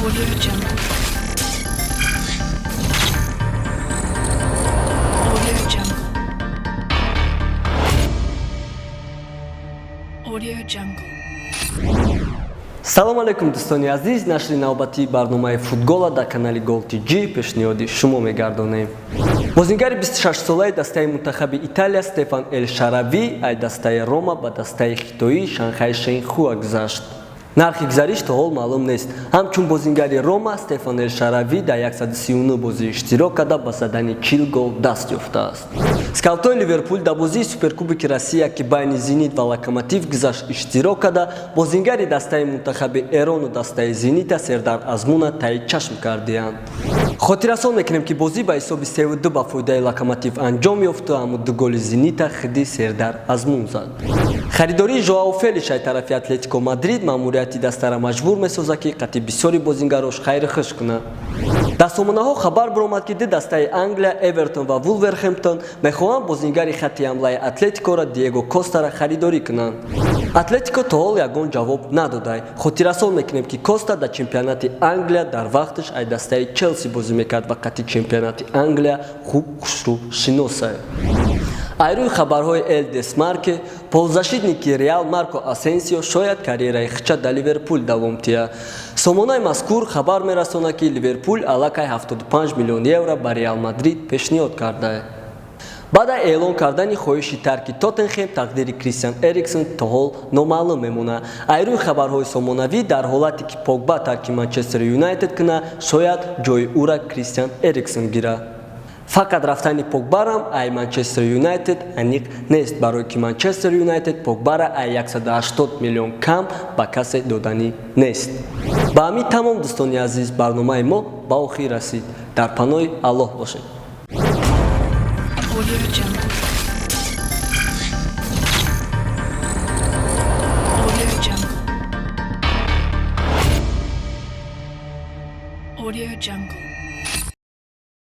Audio Jungle. Audio Jungle. Audio Jungle. Салом алейкум, дӯстони азиз! Нашри навбатии барномаи футгола дар канали Гол Тҷ пешниҳоди шумо мегардонем. Бозингари 26-солаи дастаи мунтахаби Италия Стефан Эл Шаравӣ ай дастаи Рома ба дастаи хитоии Шанхай Шенхуа гузашт. Нархи гузариш то ҳол маълум нест. Ҳамчун бозингари Рома Стефан Эл Шаравӣ дар 139 бозӣ иштирок карда, ба задани 40 гол даст ёфтааст. Скаутои Ливерпул дар бозии Суперкубоки Россия, ки байни Зенит ва Локомотив гузашт, иштирок карда, бозингари дастаи мунтахаби Эрону дастаи Зенита Сердар Азмуна таи чашм кардианд. Хотиррасон мекунем, ки бозӣ ба ҳисоби 3-2 ба фоидаи Локомотив анҷом ёфту, аммо ду голи Зенита хиди Сердар Азмун зад. Харидории Жоао Фелиш ай тарафи Атлетико Мадрид маъмурияти дастара маҷбур месозад, ки қати бисёри бозингарош хайри хуш кунад. Дар сомонаҳо хабар баромад, ки ду дастаи Англия, Эвертон ва Вулверхемптон, мехоҳанд бозингари хатти ҳамлаи Атлетикоро, Диего Костара, харидорӣ кунанд. Атлетико то ҳол ягон ҷавоб надодай. Хотиррасон мекунем, ки Коста дар чемпионати Англия дар вақташ ай дастаи Челси бозӣ мекард ва қати чемпионати Англия хуб хушрӯ шиносай. Айрӯи хабарҳои Эл Десмарке, полузащитники Реал Марко Асенсио шояд карьераи хича дар Ливерпул давом тиҳад. Сомонаи мазкур хабар мерасонад, ки Ливерпул аллакай 75 миллион евро ба Реал Мадрид пешниҳод кардааст. Баъд аз эълон кардани хоҳиши тарки Тоттенхем, тақдири Кристиан Эриксон то ҳол номаълум мемонад. Айрӯи хабарҳои сомонавӣ, дар ҳолате ки Погба тарки Манчестер Юнайтед кунад, шояд ҷои ӯра Кристиан Эриксон гирад. Фақат рафтани Погбарам ай Манчестер Юнайтед аниқ нест, барое ки Манчестер Юнайтед Погбара ай 180 миллион кам ба касе доданӣ нест. Ба ҳамин тамом, дӯстони азиз, барномаи мо ба охир расид. Дар паноҳи Аллоҳ бошед. Audio Jungle. Audio Jungle. Audio Jungle.